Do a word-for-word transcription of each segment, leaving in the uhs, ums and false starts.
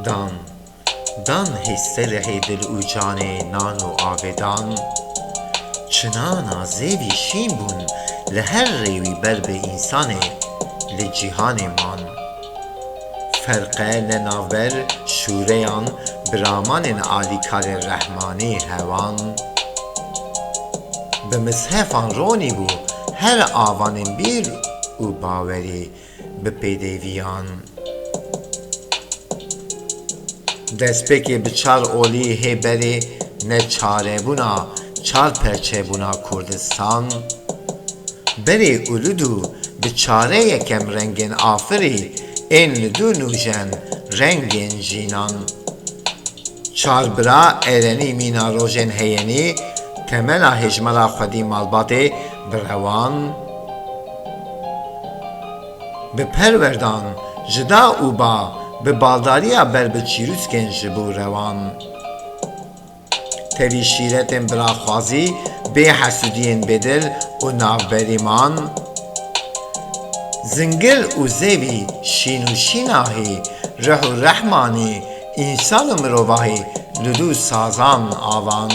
Dan, dan hê serehê dil û canê nan û avê dan. Çinana zêvî şîn bûn li her rêwî ber bi însanê li cîhanê man. Ferqe ne navber şûreyan biramanên alîkarê Rehmanî hewan. Bi mishefan ronî bû her avanên bîr û bawerî bi pêdeviyan. Destpêkê bi çar olî hê berê neçarebûna çar perçebûna Kurdistan. Berê û Lidû bi çare yekem rengên afirî ên Lidû nûjen rengên jînan. Çar bira erenî mîna rojên heyenî temela hêjmara xwedî malbatê bi rewan. Bi perwerdan, ji da û ba, bi baldariya ber bi çîrûskên ji bo rewan. Tevî şîretên biraxwazî, bê hesûdiyên bêdil û navberî man. Zingil û zêvî, şîn û şînahî, rih û rehmanî, însan û mirovahî, Lidû sazan avan.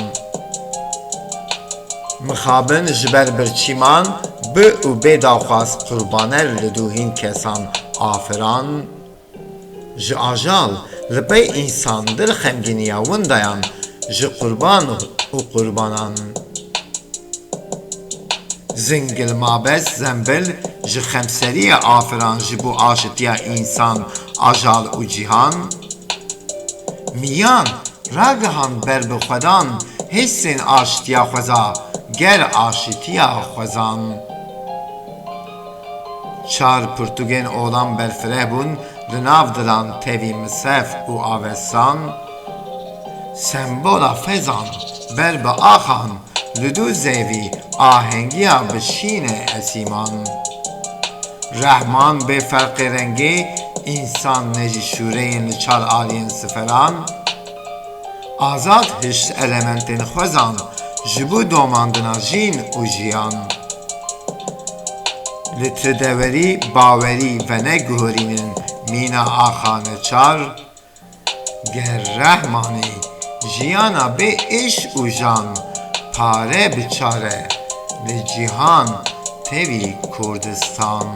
Mixabin ji ber birçîman bi û bê daxwaz qurbaner Lidû hîn kesan afiran. Ji ajal li pey însan dil xemgîniya windayan ji qurban û qurbanan. Zingil mabes zembil ji xemseriya afiran ji bo aşitiya însan, ajal û cîhan. Miyan ragihan ber bi xwedan hêsên aşitiya xweza ger aşitiya xwezan. Çar pirtûkên olan berfireh bûn li nav dilan tevî misef û avesan. Sembola fezan ber bi axan Lidû zevî ahengiya bi şîne esîman. Rehman bê ferqê rengê, însan ne jî şûreyên li çar aliyên siferan. Azad hişt elementên xwezan ji bo domandina jîn û jiyan. Li ti dewerî bawerî veneguhorînin mîna axa neçar. Ger Rehmanî jiyana bê îş û jan pare biçare li cîhan tevî Kurdistan.